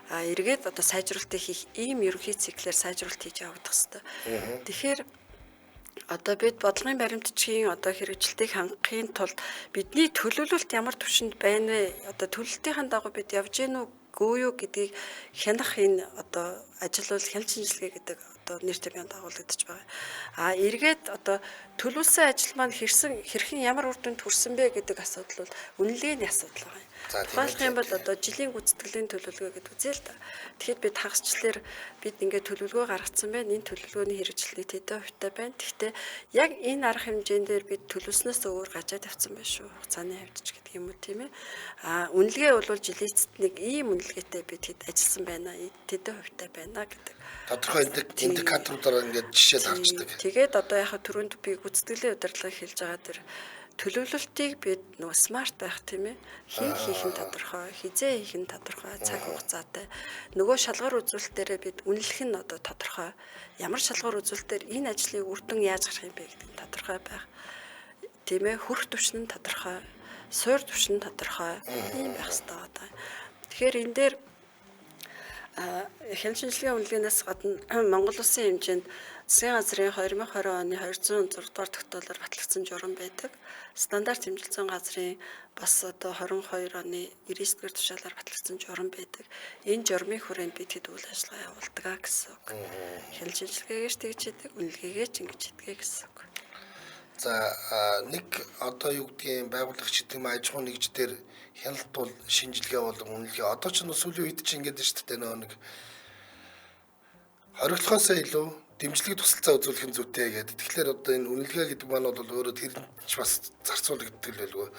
эргээд одоо сайжруулалтыг хийх ийм ерөнхий циклээр сайжруулалт хийж явагдах хэрэгтэй. Тэгэхээр одоо бид бодлогын баримтчгийн одоо хэрэгжилтийг хангахын тулд бидний төлөвлөлт ямар түвшинд байна вэ? Одоо төлөвлөлтийн дагуу бид явж гин үү, үгүй юу гэдгийг хянах энэ одоо ажил бол хяналт шинжилгээ гэдэг одоо нэр томьёонд дагуулгадж байгаа. А эргээд одоо төлөвлөсөн ажил маань хэрхэн ямар үр дүнд хүрсэн бэ гэдэг асуудал бол үнэлгээний асуудал байгаа юм. Тухайлах юм бол одоо жилийн гүйцэтгэлийн төлөвлөгөө гэдэг үзье л да. Тэгэхэд бид хагасчлалаар бид ингээд төлөвлөгөө гаргацсан байна. Энэ төлөвлөгөөний хэрэгжилтний тэдэн хувьтай байна. Тэгэхдээ яг энэ арга хэмжээн дээр бид төлөвлөснөөс өөр гажаад явцсан байх шүү. Хугацааны хувьд ч гэдэг юм уу тийм ээ. А үнэлгээ бол жилийн эцэст нэг ийм үнэлгээтэй бид хэд ажилласан байна. Тэдэн хувьтай байна гэдэг. Тодорхой индикаторуудаар ингээд жишээл харчдаг. Тэгээд одоо яг түрүүнд би гүйцэтгэлийн удирдлагыг хэлж байгаа тэр төлөвлөлтийг бид нөгөө смарт байх тийм ээ. Хэн хийх нь тодорхой, хизээ хийх нь тодорхой, цаг хугацаатай. Нөгөө шалгуур үзүүлэлтээрээ бид үнэлэх нь одоо тодорхой. Ямар шалгуур үзүүлэлтээр энэ ажлыг үр дүн яаж гарах юм бэ гэдэг нь тодорхой байх. Тийм ээ, хөрөх түвшин нь тодорхой, суур түвшин нь тодорхой. Ийм байх хэрэгтэй байна. Тэгэхээр энэ дээр хяналт шинжилгээ үнэлгээнээс гадна Монгол улсын хэмжээнд засгийн газрын 2020 оны 206 дугаар тогтоолоор батлагдсан журам байдаг. Стандарт хэмжилт зүйн газрын бас одоо 22 оны 99 дугаар тушаалаар батлагдсан журам байдаг. Энэ журмын хүрээнд бид хэд үйл ажиллагаа явуулдаг гэсэн үг. Хяналт шинжилгээгээр тэгж хийдэг, үнэлгээгээр ч ингэж хийдэг гэсэн үг. За нэг одоо юу гэдгийг байгууллага ч гэдэг юм аж ахуйн нэгж дээр хяналт бол шинжилгээ болон үнэлгээ. Одоо ч сүүлийн үед чинь ингэж шүү дээ нөгөө нэг хориглохоосоо илүү дэмжлэг тусалцаа үзүүлэх нь зүйтэй гэдэг. Тэгэхээр одоо энэ үнэлгээ гэдэг маань бол өөрөө тэр ч бас зарцуулагддаг л байлгүй.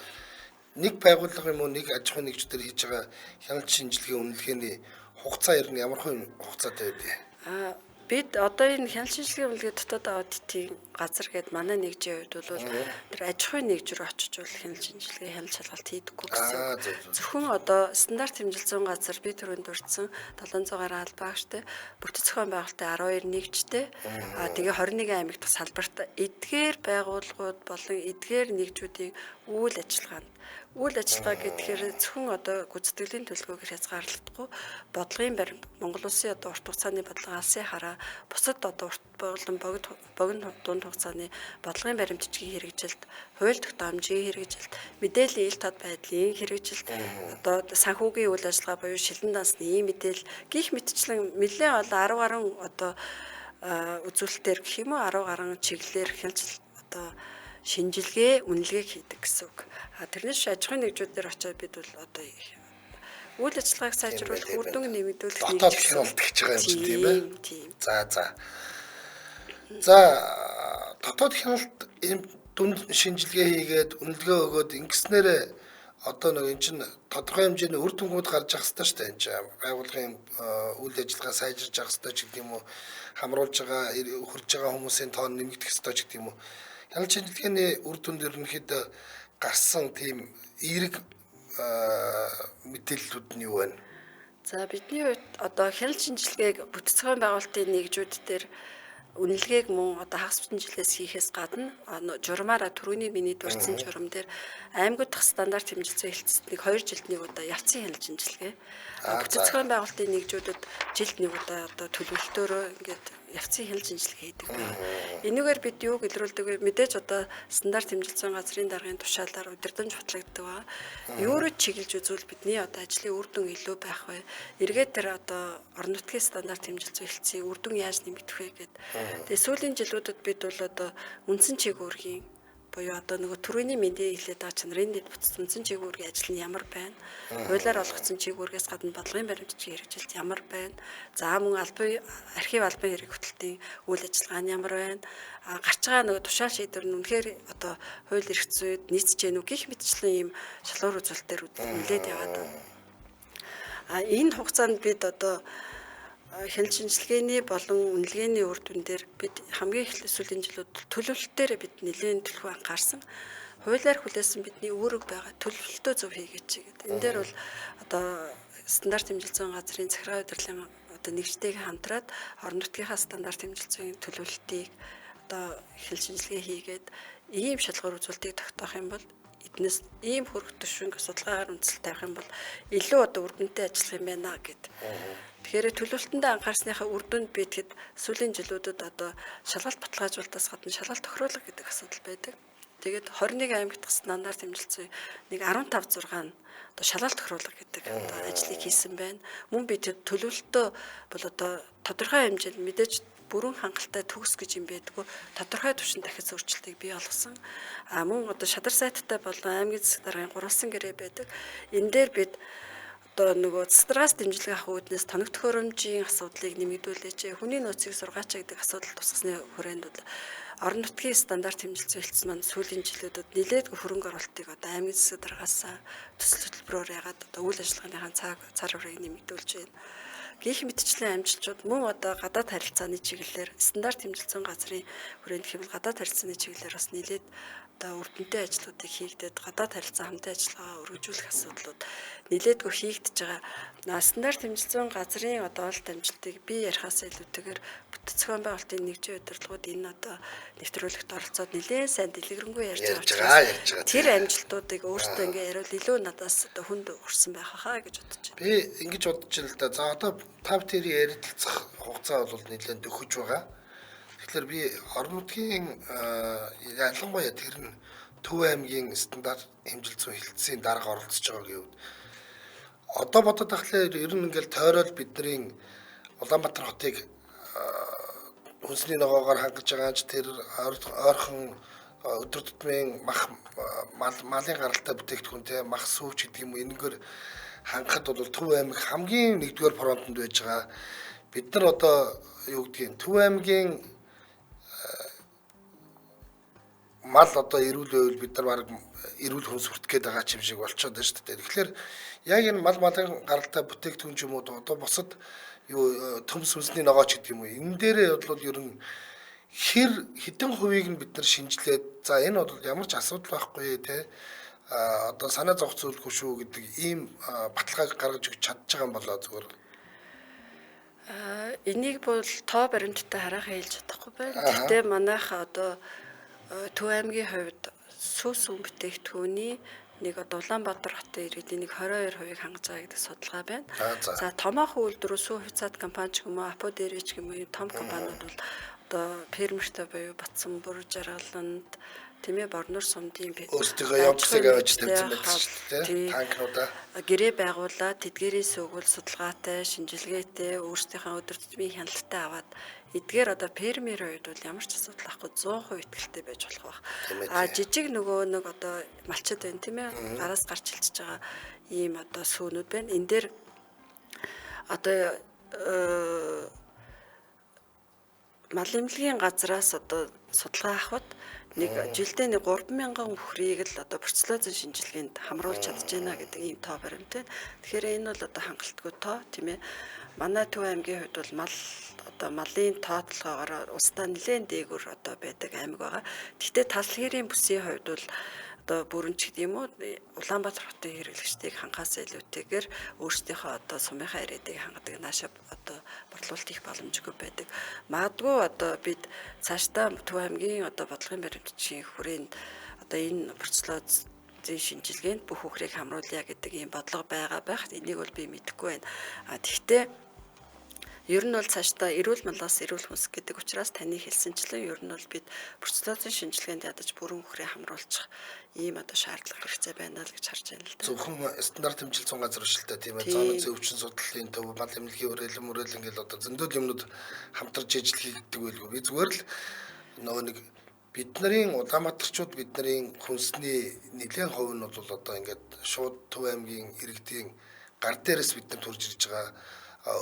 Нэг байгууллага юм уу нэг аж ахуйн нэгж дээр хийж байгаа хяналт шинжилгээ үнэлгээний хугацаа ер нь ямар хугацаатай байдгийг? Бид одоо энэ хяналт шинжилгээ үнэлгээ дотоод аудитын газар гээд манай нэгжийн хувьд бол тэр аж ахуйн нэгж рүү очиж бол хяналт шинжилгээ, хяналт шалгалт хийдэггүй гэсэн. Зөвхөн одоо стандарт хэмжилзүүн газар би түрүүнд дурдсан 700 гаруй албаа агчтай, бүтэц зохион байгуулалтын 12 нэгжтэй, тэгээ 21 аймаг дахь салбарт эдгээр байгууллагууд болон эдгээр нэгжүүдийн үйл ажиллагаанд үйл ажиллагаа гэхээр зөвхөн одоо гүйцэтгэлийн төлөвлөгөөгөөр хязгаарлагдахгүй бодлогын баримт Монгол улсын одоо урт хугацааны бодлого алсын хараа бусад одоо урт болон богино дунд хугацааны бодлогын баримт бичгийн хэрэгжилт, хууль тогтоомжийн хэрэгжилт, мэдээллийн ил тод байдлын хэрэгжилт, одоо санхүүгийн үйл ажиллагаа буюу шилэн дансны ийм мэдээлэл гих мэтчлэн нэлээд олон 10 гаруй одоо үзүүлэлтээр гэх юм уу 10 гаруй чиглэлээр хялж одоо шинжилгээ, үнэлгээг хийдэг гэсэн үг. А тэрнээс аж ахуйн нэгжүүдээр очиод бид бол одоо үйл ажиллагааг сайжруулах, үр дүн нэмэгдүүлэх дотоод хяналт гэж байгаа юм чинь тийм ээ. За за. За дотоод хяналт ийм дүн шинжилгээ хийгээд үнэлгээ өгөөд ингэснээрээ одоо нэг эн чинь тодорхой хэмжээний үр дүнгууд гарч явах хэрэгтэй шүү дээ. Энэ чинь байгууллагын үйл ажиллагаа сайжирж явах хэрэгтэй ч гэдэг юм уу, хамруулж байгаа, хөрж байгаа хүмүүсийн тоон нэмэгдэх хэрэгтэй ч гэдэг юм уу. Хяналт шинжилгээний үр дүнд ерөнхийдөө гарсан тийм эерэг мэдээллүүд нь юу вэ? За бидний хувьд одоо хяналт шинжилгээг бүтэц зохион байгуулалтын нэгжүүд дээр үнэлгээг мөн одоо хагас бүтэн жилээс хийхээс гадна журмаараа түрүүний миний дурдсан журам дээр аймагуд дахь стандарт хэмжилтийн хэлтсэд нэг 2 жилд нэг удаа явцын хяналт шинжилгээ. Бүтэц зохион байгуулалтын нэгжүүдэд жилд нэг удаа одоо төлөвлөлтөөрөө ингээд явцын хяналт шинжилгээ хийдэг байна. Энүүгээр бид юуг илрүүлдэг вэ? Мэдээж одоо стандарт хэмжилтийн газрын даргын тушаалаар удирдамж батлагддаг ба. Юуруу чиглэж үзвэл бидний одоо ажлын үр дүн илүү байх вэ? Эргээд тэр одоо орон нутгийн стандарт хэмжилтийн хэлтсийн үр дүн яаж нэмэгдэх вэ гэд. Тэгээ сүүлийн жилүүдэд бид бол одоо үндсэн чиг үүргийн буюу одоо нөгөө төрөний мэндийн хэлээд байгаа чанарын дэд бүтц үндсэн чиг үүргийн ажил нь ямар байна? Хуулиар олгогдсон чиг үүргээс гадна бодлогын баримтчийн хэрэгжилт ямар байна? За мөн албан архив албан хэрэг хөтөлтийн үйл ажиллагаа нь ямар байна? Гарч байгаа нөгөө тушаал шийдвэр нь үнэхээр одоо хууль эрх зүйд нийцэж гэнэ үү гэх мэтчлэн ийм шалгуур үзүүлэлтээр нэлээд яваад байна. Энэ хугацаанд бид одоо хяналт шинжилгээний болон үнэлгээний үр дүн дээр бид хамгийн их сүүлийн жилүүд төлөвлөлтөөр бид нэлээд төлхөө анхаарсан. Хуулиар хүлээсэн бидний үүрэг байгаа төлөвлөлтөө зөв хийгээч гэдэг. Энэ дээр бол одоо стандарт хэмжилтийн газрын захиргаа удирдлагын одоо нэгжтэйг хамтраад орон нутгийнхаа стандарт хэмжилтийн төлөвлөлтийг одоо хяналт шинжилгээ хийгээд ийм шалгуур үзүүлэлтийг тогтоох юм бол эднээс ийм хөрөх түвшинг судалгаагаар үндэслэл тавих юм бол илүү одоо үр дүнтэй ажиллах юм байна гэд. Тэгэхээр төлөвлөлтөндөө анхаарсныхаа үр дүнд би тэгэд сүүлийн жилүүдэд одоо шалгалт баталгаажуулалтаас гадна шалгалт тохируулга гэдэг асуудал байдаг. Тэгээд 21 аймагт стандарт хэмжилтийн нэг 15 6 нь одоо шалгалт тохируулга гэдэг одоо ажлыг хийсэн байна. Мөн би төлөвлөлтөө бол одоо тодорхой хэмжээнд мэдээж бүрэн хангалттай төгс гэж юм байдгүй тодорхой түвшинд дахиж өөрчлөлтийг бий болгосон. А мөн одоо шадар сайттай болон аймгийн засаг даргын гурвалсан гэрээ байдаг. Энэ дээр бид одоо нөгөө засдаргаас дэмжлэг авах үүднээс тоног төхөөрөмжийн асуудлыг нэмэгдүүлээч, хүний нөөцийг сургаач гэдэг асуудал тусгасны хүрээнд бол орон нутгийн стандарт хэмжилт хэлтс маань сүүлийн жилүүдэд нэлээдгүй хөрөнгө оруулалтыг одоо аймгийн засаг даргаас төсөл хөтөлбөрөөр ягаад одоо үйл ажиллагааныхаа цаг цар хүрийг нэмэгдүүлж байна. Гэх мэтчлэн амжилтууд мөн одоо гадаад харилцааны чиглэлээр стандарт хэмжилтийн газрын хүрээнд хэвэл гадаад харилцааны чиглэлээр бас нэлээд одоо үр дүнтэй ажлуудыг хийгдээд гадаад харилцаа хамтын ажиллагаа өргөжүүлэх асуудлууд нэлээдгүй хийгдэж байгаа. Стандарт хэмжилтийн газрын одоо олд амжилтыг би ярихаас илүүтэйгээр бүтэц зохион байгуулалтын нэгжийн удирдлагууд энэ одоо нэвтрүүлэгт оролцоод нэлээд сайн дэлгэрэнгүй ярьж байгаа учраас тэр амжилтуудыг өөртөө ингээ яриул илүү надаас одоо хүнд өрсөн байх хаа гэж бодож байна. Би ингэж бодож байна л да. За одоо тав тэрийн ярилцах хугацаа бол нэлээд дөхөж байгаа. Тэгэхээр би орон нутгийн ялангуяа тэр нь Төв аймгийн стандарт хэмжилт зүйн хэлтсийн дарга оролцож байгаагийн хувьд одоо бодоод тахлаа ер нь ингээл тойрол бидний Улаанбаатар хотыг хүнсний ногоогоор хангаж байгаа ч тэр ойрхон өдөр тутмын мах малын гаралтай бүтээгдэхүүн те мах сүүч гэдэг юм уу энэгээр хангахад бол Төв аймаг хамгийн нэгдүгээр фронтонд байж байгаа. Бид нар одоо юу гэдгийг Төв аймгийн мал одоо эрүүл байвал бид нар баг эрүүл хүнс хүртэх гээд байгаа юм шиг болчиход байна шүү дээ. Тэгэхээр яг энэ мал малын гаралтай бүтээгдэхүүн ч юм уу одоо бусад юу төмс хүнсний ногооч гэдэг юм уу энэ дээрээ бол ер нь хэр хэдэн хувийг нь бид нар шинжилээд за энэ бол ямар ч асуудал байхгүй те одоо санаа зовх зүйлгүй шүү гэдэг ийм баталгааг гаргаж өгч чадж байгаа юм болоо зүгээр. Энийг бол тоо баримттай хараахан хэлж чадахгүй байна. Гэхдээ манайха одоо Төв аймгийн хувьд сүү сүүн бүтээгдэхүүний нэг одоо Улаанбаатар хотын иргэдийн нэг 22%-ийг хангаж байгаа гэдэг судалгаа байна. За томоохон үйлдвэр сүү хувьцаат компани ч юм уу, Апо дээрээ ч юм уу том компаниуд бол одоо фермертэй буюу Батсанбур, Жаргаланд тийм ээ Борнор сумдын өөрсдийнхөө явцыг авч тавьсан байдаг шүү дээ. Танкнуудаа гэрээ байгуулад тэдгээрийн сүүгэл судалгаатай, шинжилгээтэй, өөрсдийнхөө өдөр тутмын хяналттай аваад эдгээр одоо фермерийн хувьд бол ямар ч асуудал байхгүй 100% итгэлтэй байж болох байх. А жижиг нөгөө нэг одоо малчид байна тийм ээ гараас гарч хилчиж байгаа ийм одоо сүүнүүд байна. Энэ дээр одоо мал эмнэлгийн газраас одоо судалгаа авахад нэг жилдээ нэг 3000 үхрийг л одоо бруцеллозын шинжилгээнд хамруулж чадж байна гэдэг ийм тоо баримт байна. Тэгэхээр энэ бол одоо хангалтгүй тоо тийм ээ. Манай Төв аймгийн хувьд бол мал одоо малын тоотлогоогоор улсдаа нэлээд дээгүүр одоо байдаг аймаг байгаа. Гэхдээ Талхирийн бүсийн хувьд бол одоо бүрэнч гэдэг юм уу Улаанбаатар хотын хэрэглэгчдийг хангаас илүүтэйгээр өөрсдийнхөө одоо сумынхаа ирээдийг хангадаг наашаа одоо борлуулалт хийх боломжгүй байдаг. Магадгүй одоо бид цаашдаа Төв аймгийн одоо бодлогын баримтчийн хүрээнд одоо энэ бруцеллозын шинжилгээнд бүх үхрийг хамруулъя гэдэг ийм бодлого байгаа байх. Энийг бол би мэдэхгүй байна. А тэгвэл ер нь бол цаашдаа эрүүл малаас эрүүл хүнс гэдэг учраас таны хэлсэнчлэн ер нь бол бид бруцеллозын шинжилгээнд ядаж бүрэн үхрээ хамруулчих ийм одоо шаардлага хэрэгцээ байна л гэж харж байна л да. Зөвхөн стандарт хэмжил зүүн газар биш л та тийм ээ. Зоонозын өвчин судлалын төв, мал эмнэлгийн хүрээлэн мөрөөл ингээл одоо зөндөл юмнууд хамтарч ажил хийгддэг байлгүй. Би зүгээр л нөгөө нэг бид нарын Улаанбаатарчууд бид нарын хүнсний нэлээн хувь нь бол одоо ингээд шууд Төв аймгийн иргэдийн гар дээрээс бид нар төрж ирж байгаа.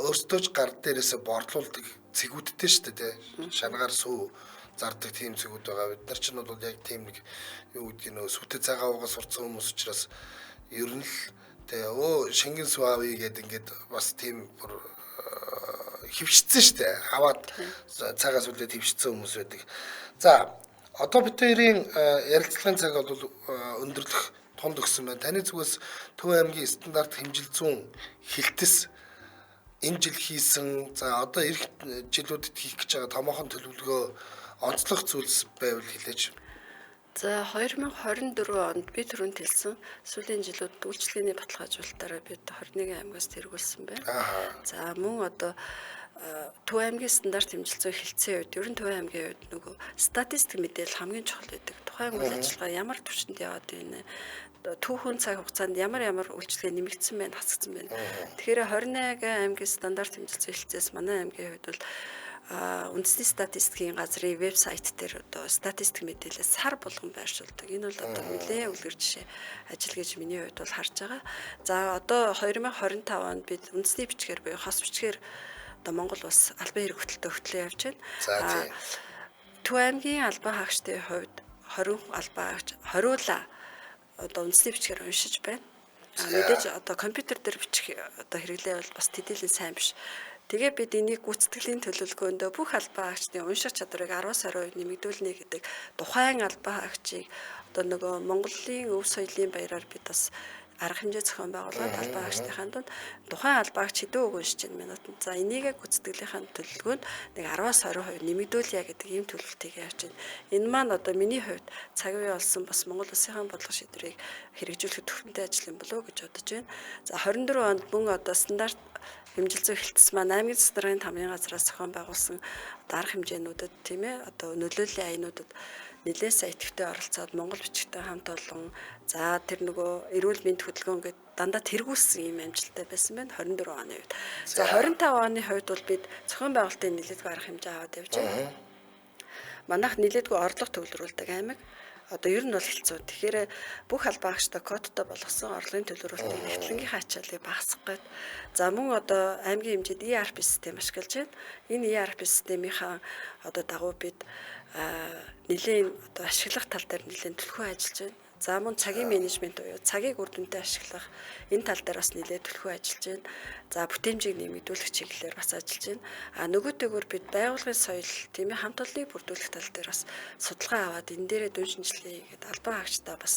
Өөрсдөө ч гар дээрээсээ борлуулдаг цэгүүдтэй шүү дээ тий. Шанагаар сүү зардаг тийм цэгүүд байгаа. Бид нар ч нь бол яг тийм нэг юу гэдгийг нөө сүтэ цагаан уугаа сурцсан хүмүүс учраас ер нь л тий өө шингэн сүү авъя гэдэг ингээд бас тийм бүр хөвшсөн шүү дээ. Аваад цагаас үлдээд хөвшсөн хүмүүс байдаг. За одоо бид хоёрын ярилцлагын цаг бол өндөрлөх тунд өгсөн байна. Таны зүгээс Төв аймгийн стандарт хэмжил зүүн хилтэс энэ жил хийсэн, за одоо эх жилүүдэд хийх гэж байгаа томоохон төлөвлөгөө онцлог зүйлс байвал хэлээч. За 2024 онд би түрүүнд хэлсэн сүүлийн жилүүд үйлчилгээний баталгаажуулалтаараа бид 21 аймагаас тэргүүлсэн байна. За мөн одоо Төв аймгийн стандарт хэмжил зүйн хэлтсийн хувьд ер нь Төв аймгийн хувьд нөгөө статистик мэдээлэл хамгийн чухал байдаг. Тухайн үйл ажиллагаа ямар түвшинд яваад байна вэ? Түүхэн цаг хугацаанд ямар ямар үйлчилгээ нэмэгдсэн байна, хасагдсан байна. Тэгэхээр 21 аймгийн стандарт хэмжил зүйн хэлтсээс манай аймгийн хувьд бол үндэсний статистикийн газрын вебсайт дээр одоо статистик мэдээлэл сар болгон байршуулдаг. Энэ бол одоо нэлээд үлгэр жишээ ажил гэж миний хувьд бол харж байгаа. За одоо 2025 онд бид үндэсний бичгээр буюу хос бичгээр одоо Монгол улс албан хэрэг хөтөлтөд хөтлөө явж байна. Төв аймгийн албан хаагчдын хувьд 20 албан хаагч 20-уулаа одоо үндэсний бичгээр уншиж байна. Мэдээж одоо компьютер дээр бичих одоо хэрэглээ бол бас төдийлөн сайн биш. Тэгээ бид энийг гүйцэтгэлийн төлөвлөгөөндөө бүх албан хаагчдын унших чадварыг 10-20% нэмэгдүүлнэ гэдэг тухайн албан хаагчийг одоо нөгөө Монголын өв соёлын баяраар бид бас арга хэмжээ зохион байгуулад албан хаагчдынхаа дунд тухайн албан хаагч хэдэн үг уншиж байна минутанд. За энийгээ гүйцэтгэлийнхаа төлөвлөгөөнд нэг 10-20% нэмэгдүүлье гэдэг ийм төлөвлөлтийг явж байна. Энэ маань одоо миний хувьд цаг үе болсон бас Монгол улсынхаа бодлого шийдвэрийг хэрэгжүүлэхэд төвхөнтэй ажил юм болов уу гэж бодож байна. За 24 онд мөн одоо стандарт хэмжил зүйн хэлтс маань аймгийн засгийн тамгын газраас зохион байгуулсан арга хэмжээнүүдэд тийм ээ одоо нөлөөллийн аянуудад нэлээд сайн идэвхтэй оролцоод Монгол бичгтэй хамт олон за тэр нөгөө эрүүл мэнд хөдөлгөөн гээд дандаа тэргүүлсэн ийм амжилттай байсан байна 24 оны хувьд. За 25 оны хувьд бол бид зохион байгуулалтын нэлээдгүй арга хэмжээ аваад явж байна. Манайх нэлээдгүй орлого төвлөрүүлдэг аймаг. Одоо ер нь бол хэцүү. Тэгэхээр бүх албан хаагчдаа кодтой болгосон орлогын төлөвлөлтийг нэгтлэнгийнхаа ачааллыг багасгах гээд. За мөн одоо аймгийн хэмжээнд ERP систем ашиглаж байна. Энэ ERP системийнхаа одоо дагуу бид нэлээд одоо ашиглах тал дээр нэлээд түлхүү ажиллаж байна. За мөн цагийн менежмент буюу цагийг үр дүнтэй ашиглах энэ тал дээр бас нэлээд түлхүү ажиллаж байна. За бүтээмжийг нэмэгдүүлэх чиглэлээр бас ажиллаж байна. А нөгөөтэйгүр бид байгууллагын соёл тийм хамт олныг бүрдүүлэх тал дээр бас судалгаа аваад энэ дээрээ дүн шинжилгээ хийгээд албан хаагчдаа бас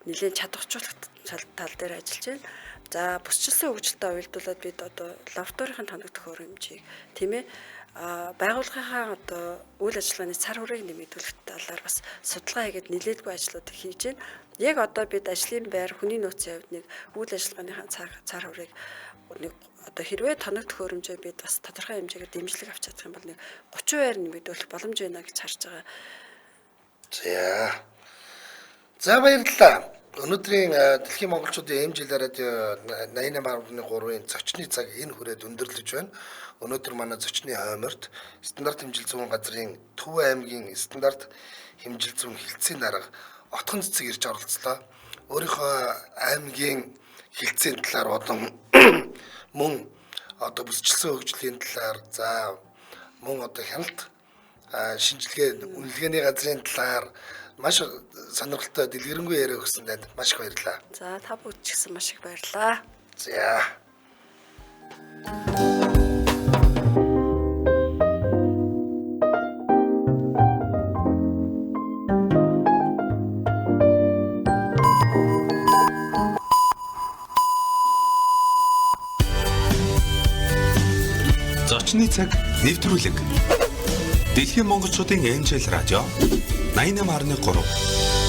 нэлээд чадварчуулах тал дээр ажиллаж байна. За бүсчилсэн хөгжилтэй уялдуулаад бид одоо лабораторийн тоног төхөөрөмжийг тийм байгууллагынхаа одоо үйл ажиллагааны цар хуурыг нэмэгдүүлэх талаар бас судалгаа хийгээд нэлээдгүй ажлуудыг хийж байна. Яг одоо бид ажлын байр хүний нөөцийн хувьд нэг үйл ажиллагааныхаа цар хуурыг нэг одоо хэрвээ тоног төхөөрөмжөө бид бас тодорхой хэмжээгээр дэмжлэг авч чадах юм бол нэг 30% нэмэгдүүлэх боломж байна гэж харж байгаа. За. За баярлалаа. Өнөөдрийн Дэлхийн монголчуудын MJL радио 88.3-ын зочны цаг энэ хүрээд өндөрлөж байна. Өнөөдөр манай зочны хойморт стандарт хэмжил зүүн газрын Төв аймгийн стандарт хэмжил зүүн хилцээний дарга Отгон цэцэг ирж оролцлоо. Өөрийнхөө аймгийн хилцээний талаар болон мөн одоо бүсчилсэн хөгжлийн талаар за мөн одоо хяналт шинжилгээ үнэлгээний газрын талаар маш сонирхолтой дэлгэрэнгүй яриа өгсөн танд маш их баярлалаа. За та бүгд ч гэсэн маш их баярлалаа. За. Зочны цаг нэвтрүүлэг. Дэлхийн монголчуудын MJL радио 88.3.